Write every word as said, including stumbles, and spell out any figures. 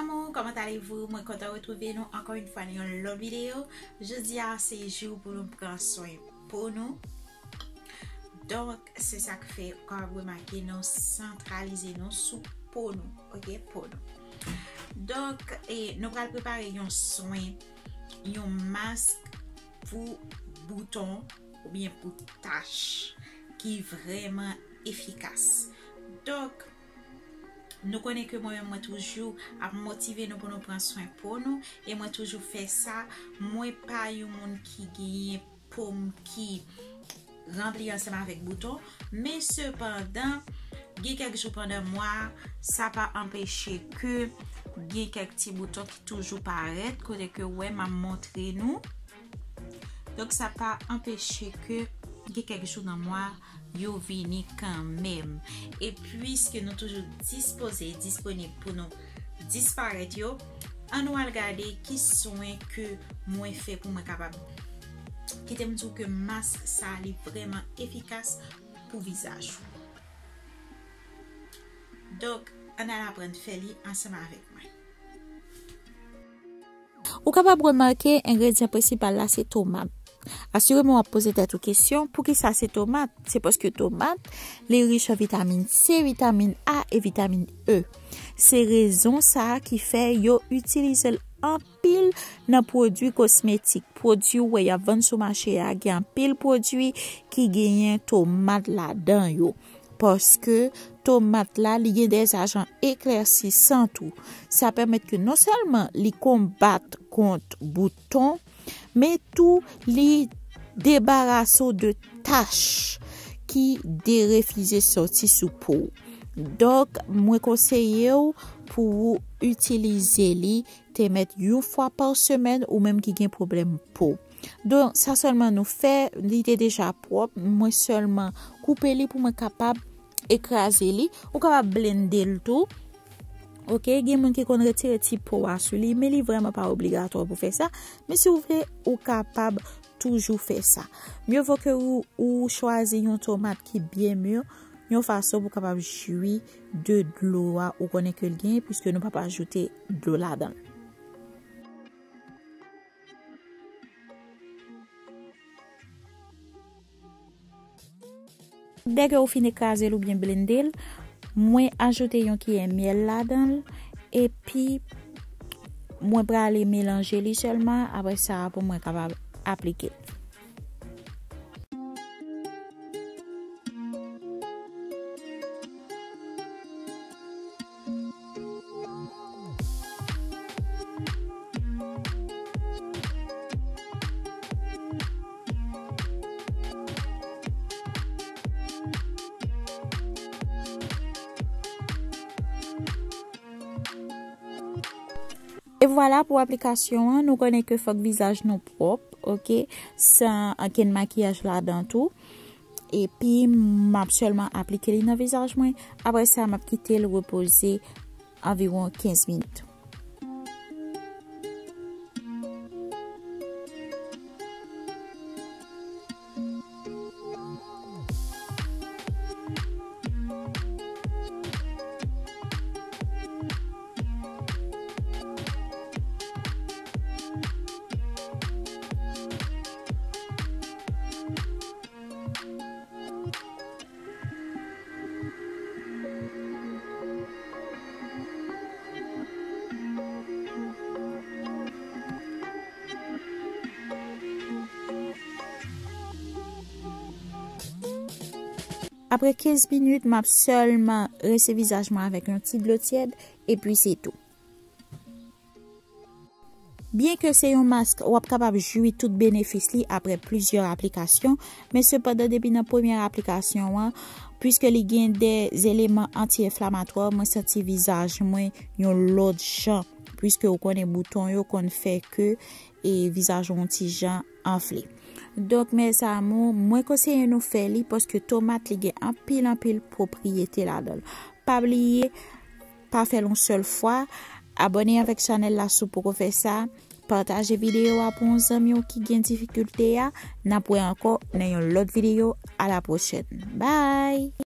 Amour, comment allez-vous? Mwen kontan retwouve nou ankò yon fwa nan yon lòt videyo. Jodi a se jou pou nou pran swen po nou. Donk, se sa k fè ou kapab remake nou santralize nou sou po nou, ok, po nou. Donk, e, nou pral prepare yon swen, yon mask pou bouton oubyen pou tach ki vrèman efikas. Donk, nou konnen ke mwen menm mwen toujou ap motive nou pou nou pran swen po nou, e mwen toujou fè sa. Mwen pa yon moun ki genyen po m ki ranpli ansanm avèk bouton, men sepandan, gen kèk jou pandan mwa, sa pa anpeche ke gen kèk ti bouton ki toujou parèt, kote ke w wè m ap montre nou. Donk, sa pa anpeche ke gen kèk jou nan mwa, yo vini kanmenm. E piske nou toujou dispoze e disponib pou nou disparèt yo, ann nou al gade ki swen ke mwen fè pou mwen kapab. Kite m di w ke mask sa a, li vrèman efikas pou vizaj ou. Donk, ann al aprann fè li ansanm avèk mwen. Ou kapab remake engredyan prensipal la se tomat. Asireman w ap poze tèt ou kesyon, poukisa se tomat? Se paske tomat, li rich an vitamin C, vitamin A e vitamin E. Se rezon sa a ki fè yo itilize l anpil nan pwodui kosmetik. Pwodui ou wè y ap vann sou mache a, gen anpil pwodui ki genyen tomat ladan yo. Paske tomat la, li gen dè ajan eklèsisan tou. Sa pèmèt ke non sèlman li konbat kont bouton, men tou li debarase w de tach ki derefize soti sou po w. Donk, mwen konseye w pou w itilize li te mèt yon fwa pa semèn ou menm ki gen pwoblèm po. Donk, sa sèlman nou fè, li te deja pwòp, mwen sèlman koupe li pou mwen kapab ekraze li. Ou kapab blende l tou. Ok, gen moun ki konn retire ti po a sou li, men li vrèman pa obligatwa pou fè sa. Men si w vle, ou kapab toujou fè sa. Mye vo ke ou, ou chwazi yon tomat ki byen mi, yon fason pou kapab jwi de dlo a ou konnen ke l genyen, piske nou p ap ajoute dlo ladan l. Dèke ou fin ekraze l oubyen blende l, mwen ajoute yon kiyè myèl ladan l, epi mwen prale melanje li sèlman, apre sa pou mwen kapab aplike l. E vwala pou aplikasyon an, nou konnen ke fòk vizaj nou pwòp, ok, san ankenn makiyaj ladan tou. Epi, m ap sèlman aplike li nan vizaj mwen. Apre sa, m ap kite l repoze anviwon kenz minit. Apre kenz minit, m ap sèlman rese vizaj mwen avèk yon ti dlo tyèd, epi se tou. Byenke se yon mask, w ap kapab jwi tout benefis li apre plizyè aplikasyon, men sepandan, depi nan premyè aplikasyon an, piske li gen de eleman anti-enflamatwa, mwen santi vizaj mwen yon lòt jan, piske ou konnen bouton yo konn fè ke, e, vizaj ou yon ti jan anfle. Donk, mes amours, mwen konseye nou fè li paske tomat li gen anpil, anpil pwopriyete ladan l. Pa bliye, pa fè l yon sèl fwa. Abòne avèk chanèl la si w poko fè sa. Pataje videyo a pou yon zanmi w ki gen difikilte a. N ap wè ankò nan yon lòt videyo. A la pwochèn. Bye!